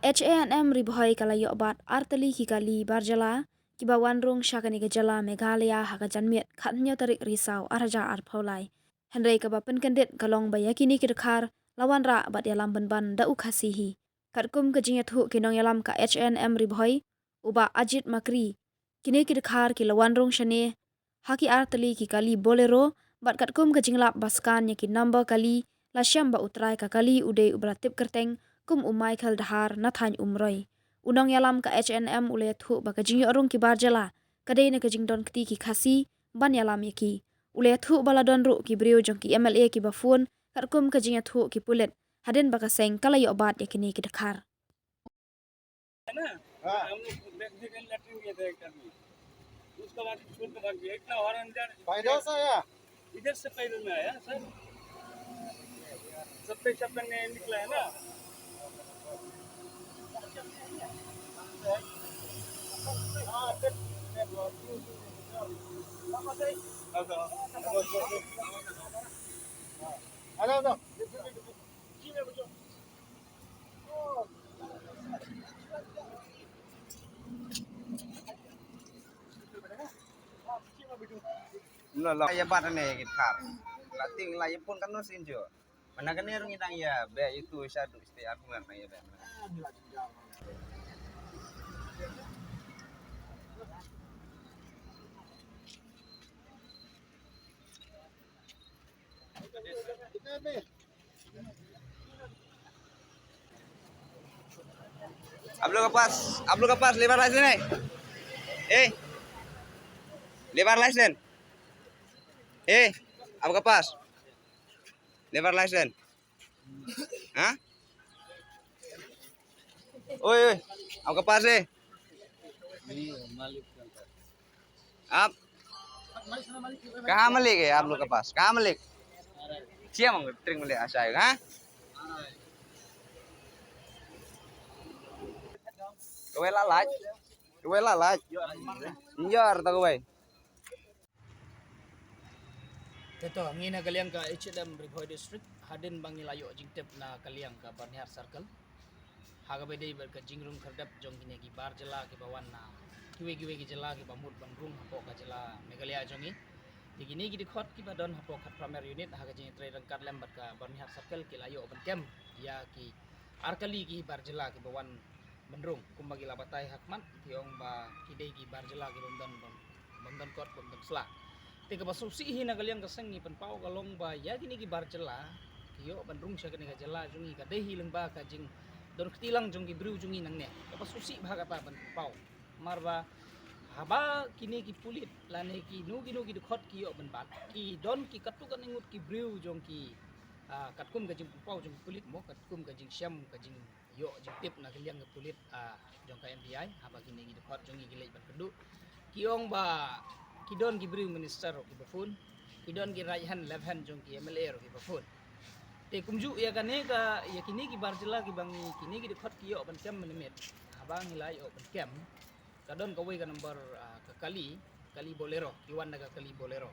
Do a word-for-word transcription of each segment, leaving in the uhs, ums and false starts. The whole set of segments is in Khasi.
H A N M Ri Bhoi ka la ïoh bat artylli ki kali bar jylla kiba wan rung sha kane ka jylla Meghalaya ha ka janmiet khathynñiew tarik Risaw arhajar arphew lai. Hynrei kaba pynkyndit ka long ba ïa kine ki dkhar la wanrah bad ïalam pynban da u Khasi hi. Katkum ka jingïathuh ki nongïalam ka H A N M Ri Bhoi, u Bah Ajit Makri, kine ki dkhar ki la wan rung shane ha ki artylli ki kali Bolero, bad katkum ka jinglap ba scan ïa ki number kali, la shem ba u trai ka kali u dei uba la tip kyrteng kum u Michael Dhar na thaiñ Umroi. U nongïalam ka H A N M u la ïathuh ba ka jingïoh rung ki bar jylla ka dei na ka jingdon kti ki Khasi ban ïalam ïa ki. U la ïathuh ba la don ruh ki briew jong ki M L A kiba phone katkum ka jingïathuh ki pulit hadien ba ka seng ka la ïoh bat ïa kine ki dkhar. है ना? हाँ। हम लोग बैग से कहीं लेटरिन गए थे एक आदमी, उसके बाद छोड़ के भाग गया। इतना हॉर्न दे रहा है। पैदल से आया? इधर से पैदल में आया सर, सत्ताईस छप्पन में निकला है ना। हाँ, सर। हेलो, हेलो। Lo lo ya bat ne ki thar. La ting la ya pun kan no sin jo. Mana kan ne rung idang ya be itu sha du ste argument na ya be. आप लोग के पास, आप लोग के पास लेबर लाइसेंस है? ए, लेबर लाइसेंस? ए, आपका पास लेबर लाइसेंस? हाँ? ओए, ओए, आपका पास है? आप कहाँ मालिक है आप लोग के पास? कहाँ मालिक? Siapa mau tring maliknya, हाँ? Kawei la laj. Kawei la laj. Njar ta kawei. Te to, ngi na ka liang ka H A N M Ri Bhoi District, hadien ba ngi la ïoh jingtip na ka liang ka Barnihaid Circle. Ha kaba ïadei bad ka jingrung khyrdep jong kine ki bar jylla kiba wan na kiwei kiwei ki jylla kiba mut ban rung hapoh ka jylla Meghalaya jong ngi. Te kine ki dkhot kiba don hapoh ka Primary Unit ha ka jingïatreilang ryngkat lem bad ka Barnihaid Circle ki la ïoh ban kem ïa ki ar kali ki bar jylla kiba wan ban rung, kumba ki la batai ha khmat, ki ong ba ki dei ki bar jylla ki bym don, bym, bym don kot, bym don sla. Te kaba sngewsih hi na ka liang ka seng ngi pynpaw ka long ba ïa kine ki bar jylla ki ïoh ban rung sha kane ka jylla jong ngi ka dei hi lyngba ka jingdon kti lang jong ki briew jong ngi nangne. Kaba sngewsih bha kata ban pynpaw. Namar ba haba kine ki pulit lane kino kino ki dkhot ki ïoh ban bat, ki don ki katto katne ngut ki briew jong ki, ah, katkum ka jingpynpaw jong ki pulit mo, katkum ka jingshem, ka jing ïoh jingtip na ka liang ka pulit, ah, jong ka M P I, haba kine ki dkhot jong ngi ki leit ban kynduh. Ki ong ba ki don ki briew minister ruh kiba phone, ki don ki right hand left hand jong ki M L A ruh kiba phone. Te kumjuh ïa kane ka, ïa kine ki bar jylla kiba ngi, kine ki dkhot ki ïoh ban kem mynmiet. Haba ngi la ïoh ban kem, ka don kawei ka number, ah, ka kali, kali Bolero, ki wan da ka kali Bolero.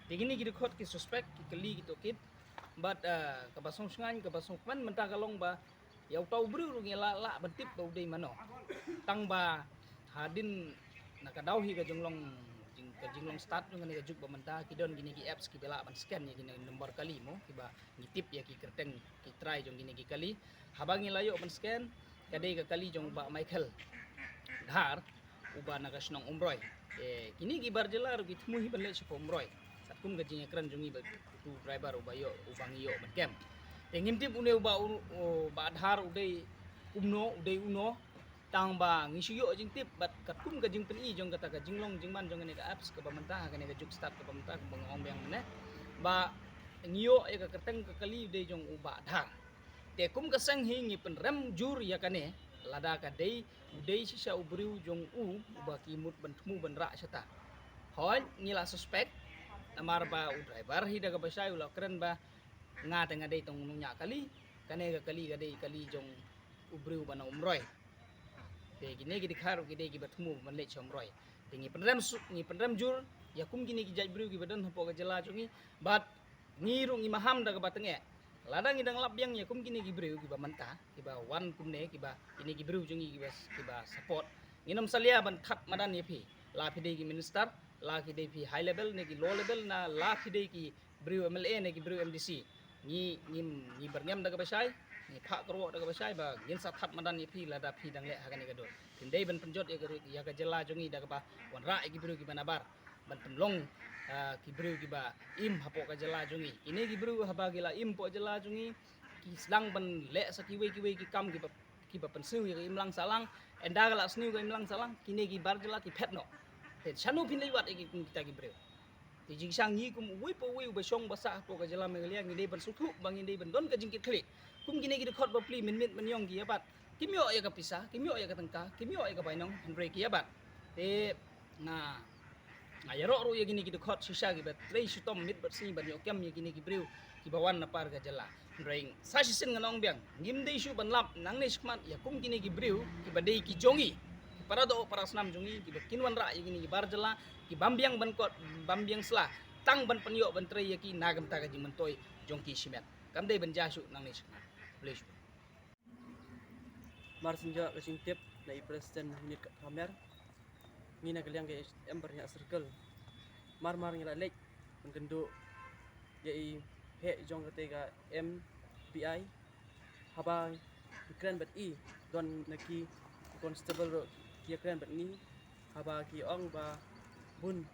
Te kine ki dkhot ki suspect, ki kali ki tohkit. Bad, ah, kaba sngewsynei, kaba sngewkmen mynta ka long ba ïa uta u briew ruh ngi la lah ban tip ba u dei mano. Tang ba hadien na ka daw hi ka jinglong, jing, ka jinglong start jong kane ka juk ba mynta ki don kine ki apps kiba lah ban scan ïa kine number kali mo, kiba ngi tip ïa ki kyrteng ki trai jong kine ki kali. Haba ngi la ïoh ban scan, ka dei ka kali jong Bah Michael Dhar, uba na ka shnong Umroi. Te kine ki bar jylla ruh ki thmu hi ban leit sha ka Umroi. Katkum ka jingïakren jong ngi bad utu driver uba ïoh, uba ngi ïoh ban kem. Te ngim tip une uba u, u Bah Dhar u dei kumno, u dei uno. Tang ba ngi shu ïoh jingtip bad katkum ka jingpyni jong kata ka jinglong jingman jong kane ka apps kaba mynta, kane ka juk start kaba mynta, kaba nga ong biang mynne. Ba ngi ïoh ïa ka kyrteng ka kali u dei jong u Bah Dhar. Te kum ka seng hi ngi pynrem jur ïa kane, lada ka dei, u dei shisha u briew jong u, uba ki mut ban thmu ban rah shata. Hooid, ngi la suspect, namar ba u driver hi da kaba shai u la kren ba, nga te nga dei tang u nongñiah kali, kane ka kali ka dei kali jong u briew ba na Umroi. Te kine ki dkhar ruh ki dei kiba thmu ban leit sha Umroi. Te ngi pynrem su, ngi pynrem jur ïa kum kine ki jait briew kiba don hapoh ka jylla jong ngi, bad ngi ruh ngi maham da kaba tyngeh. Lada ngi dang lap biang ïa kum kine ki briew kiba mynta, kiba wan kumne, kiba kine ki briew jong ngi kiba, kiba support, ngin ym salia ban thad madan ïa phi. La phi dei ki minister, la ki dei phi high level ne ki low level, ne la phi dei ki briew M L A ne ki briew M D C. Ngi, ngi, ngi byrngem da kaba shai, ngi phah kyrwoh da kaba shai ba ngin sa thad madan ïa phi lada phi dang leh ha kane ka dur. Phin dei ban pynjot ïa ka, ïa ka jylla jong ngi da kaba wanrah ïa ki briew kiba nabar, ban pynlong, ah, ki briew kiba im hapoh ka jylla jong ngi. Kine ki briew haba ki la im hapoh jylla jong ngi, ki sdang ban leh sa kiwei kiwei ki kam kiba, kiba pynsniew ïa ka imlang sahlang. Ynda ka la sniew ka imlang sahlang, kine ki bar jylla ki phet noh. Te shano phin leit wad ïa ki, kita ki briew? Te jingshisha ngi kum uwei pa uwei uba shong ba sah hapoh ka jylla Meghalaya, ngi dei ban sngewthuh ba ngi dei ban don ka jingkitkhlieh. Kum kine ki dkhot bapli mynmiet mynïong ki ïabat, kim ïoh ïa ka pisa, kim ïoh ïa ka tyngka, kim ïoh ïa ka bainong, hynrei ki ïabat. Te nga, nga ïaroh ruh ïa kine ki dkhot shisha kiba trei shitom miet bad sngi ban ïoh kem ïa kine ki briew kiba wan na par ka jylla. Hynrei sa shisien ngan ong biang, ngim dei shuh ban lap nangne shakhmat ïa kum kine ki briew kiba dei ki jong ngi, ki para doh para snam jong ngi, kiba kin wanrah ïa kine ki bar jylla, ki bym biang ban kot, bym biang sla, tang ban pynïoh ban trei ïa ki na ka bynta ka jingmyntoi jong ki shimet. Kam dei ban jia shuh nangne shakhmat. Khublei shibun. Mar shen ïa ka jingtip na i President Unit Khamer, ngi na ka liang ka H M Byrniah Circle, mar mar ngi la leit ban kynduh ïa i heh jong kata ka M B I. Haba ngi kren bad i, don na ki constable ruh ki ïakren bad ngi, haba ki ong ba bun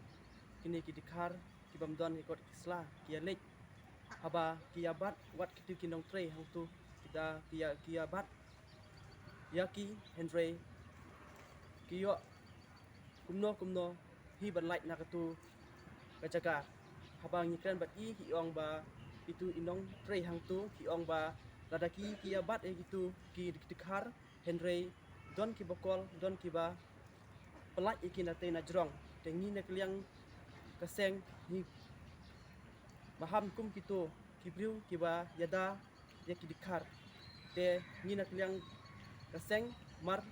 kine ki dkhar ki bym don ki kot ki sla ki ïa leit, haba ki ïa bat wat kitu ki nongtrei hangtu, kita ki ïa, ki ïa bat ïa ki, hynrei ki ïoh kumno kumno hi ban lait na katu ka jaka. Haba ngi kren bad i, ki ong ba itu i nongtrei hangtu, ki ong ba lada ki, ki ïa bat ïa kitu ki, ki dkhar, hynrei don kiba call, don kiba pynlait ïa ki na tei na jrong. Te ngi na ka liang ka seng ngi maham kum kitu ki briew kiba ïada ïa ki dkhar. Te ngi na ka liang ka seng mar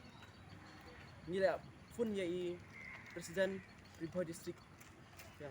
ngi la phone ïa i President Ri Bhoi District. Ïa.